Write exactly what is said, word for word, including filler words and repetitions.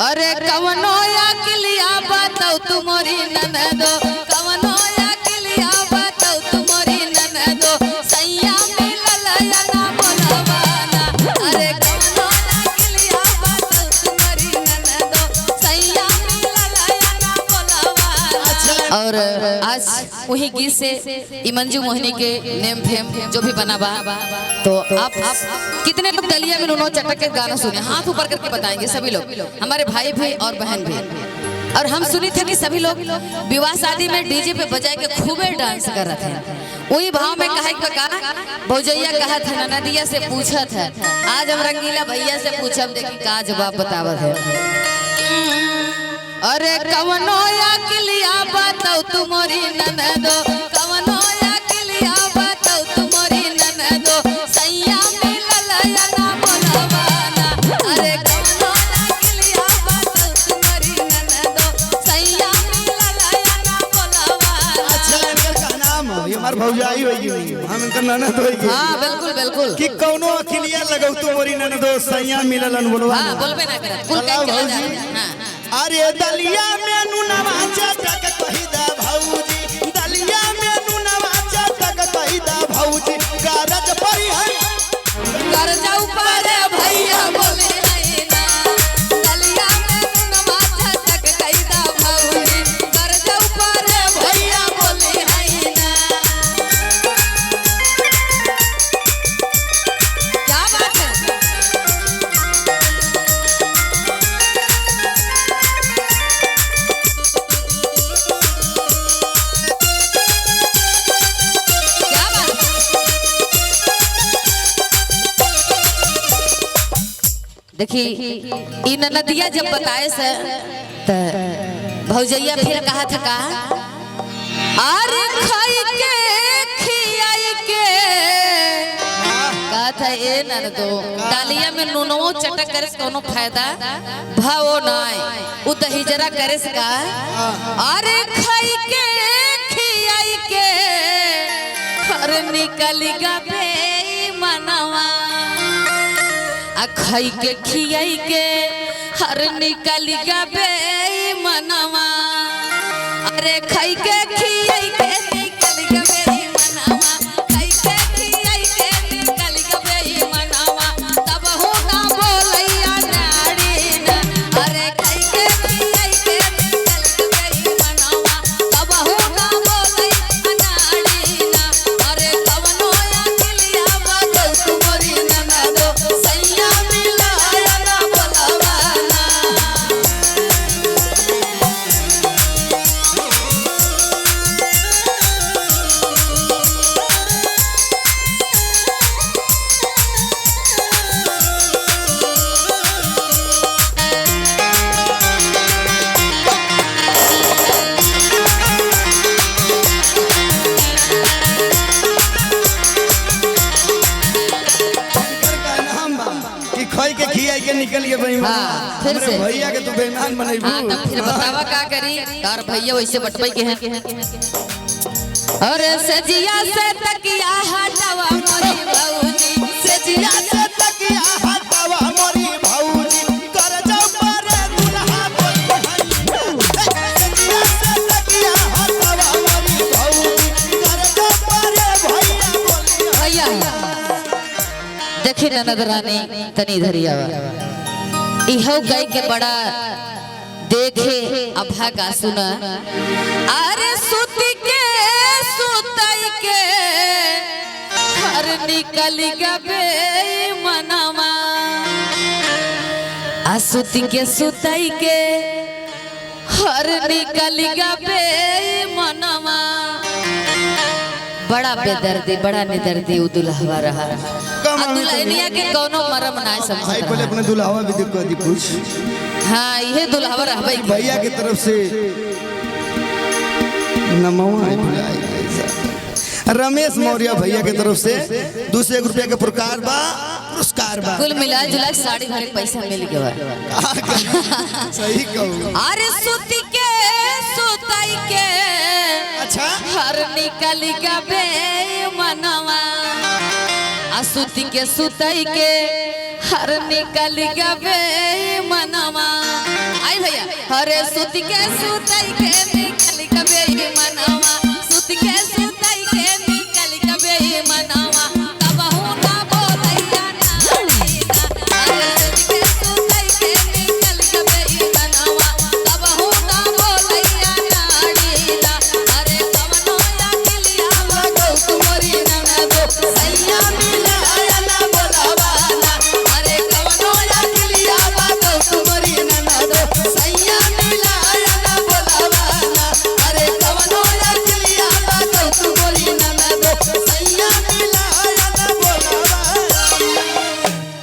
अरे कवनो अकिलिया बताओ तू मोरी ननदो, कवनो अकिलिया बताओ तू मोरी ननदो, सैया मिलल या ना बोलवाना। अरे कवनो अकिलिया बताओ तू मोरी ननदो, सैया मिलल या ना बोलवाना। और आज वही गीत से ई मंजू मोहिनी के नेम फेम जो भी बना बा, तो आप, आप कितने लोग दलिया में नूनो चटक के गाना सुने, हाथ ऊपर करके बताएंगे सभी लोग। हमारे भाई भी और बहन भी। और हम सुनी थे कि सभी लोग विवाह शादी में डीजे पे बजाए के खूबे डांस करत हैं। वही भाव में कहे के का, भौजैया कहत है, ननदिया से पूछत है। आज हम रंगीला भैया से पूछब, देखी का जवाब बतावत है। अरे कवनो अकिलिया बताओ तू मोरी ननदो, कवनो अकिलिया बताओ तू मोरी ननदो, सैया मिलल या ना बोलवाना। अरे कवनो अकिलिया बताओ तू मोरी ननदो, सैया मिलल या ना बोलवाना। अच्छा, इनकर का नाम है? ये हमार भौजाई होगी, हम इनकर ननद होगी। हाँ, बिल्कुल, बिल्कुल। कि कवनो अकिलिया लगाओ तू मोरी ननदो, सैया मिलल न बोलवाना। हाँ, बोलबे ना करत। कुल बताओ कह के भौजी। हाँ। अरे दलिया में नूनवा चटक कहि दा भौजी, दलिया में नूनवा चटक कहि दा भौजी, गरज परी है। गरज ऊपर भैया बोले है ना, दलिया में नूनवा चटक कहि दा भौजी, गरज ऊपर भैया बोले है ना। क्या बात है? क्या बात है? देखी, ई ननदिया जब बताए से, त भौजैया फिर कहत का, अरे खाई के खियाई के, कहत है, ए ननदो, दालिया में नूनो चटक करे से कोनो फायदा भावो नाय। उ दहिजरा करे से का, अरे खाई के खियाई के, अरे निकल गा बेईमनवा। आ खाई के खियाई के, अरे निकल गा बेईमनवा। अरे खाई के खियाई के निकल गा बेईमनवा। खाई के खियाई के निकल गा बेईमनवा। तब हो ना बोलैया नाड़ी ना। अरे खाई के खियाई के निकल गा बेईमनवा। तब हो ना बोलैया नाड़ी ना। अरे कवनो अकिलिया बताओ तू मोरी ननदो, सैया मिलल या ना बोलवाना। इनकर का नाम बा कि खई के खियाई के निकल गए बेईमान। हाँ, फिर हमरे से। भैया के तू बेईमान बनैबू। हाँ, तब फिर बतावा का करी? तार भैया वैसे बटपई के हैं। अरे सजिया से तकिया हटावा मोरी भौजी, सजिया से तकिया हटावा मोरी भौजी, कर जाओ पर दुल्हा बोली भैया। सजिया से तकिया हटावा मोरी भौजी, कर जाओ पर भैया बोली भैया। देखी ननद रानी, तनी इधर आवा। इहो गाय के बड़ा देखे अभागा सुना। अरे सुत के सुतई के, अरे निकल गबे मनवा। आ सुत के सुतई के, अरे निकल गबे मनवा। बड़ा बेदर्दी, बड़ा निदर्दी उ दुल्हवा रहा। कम आ दुल्हनिया के कौनो मरम ना समझत भाई, पहले रहा। अपने दुल्हवा भी देखो दी पूछ। हाँ, इहे दुल्हवा रहबे की। भैया के तरफ से नमवा है, भुलाई गई साहब। रमेश मौर्य भैया के तरफ से दो सौ एक रुपया के पुरस्कार बा, पुरस्कार बा। कुल मिला जुला के साड़ी भर के पैसा मिल गवा। सही कहू। अरे सुत के सुतई के, अच्छा। हर निकल गबे मनवा। आ सुत के सुतई के, हर निकल गबे मनवा। अरे सुत के सुतई के निकल गबे ई मनवा, सुत के सुतई के निकल गबे ई मनवा, कबहू ना बोलैया नाड़ी ना। अरे सुत के सुतई के निकल गबे ई मनवा, कबहू ना बोलैया नाड़ी ना। अरे कवनो अकिलिया बा गौ तुम्हरी ननदो, सैया मिलाया ना बोलावा ना। अरे कवनो अकिलिया बा गौ तुम्हरी ननदो, सैया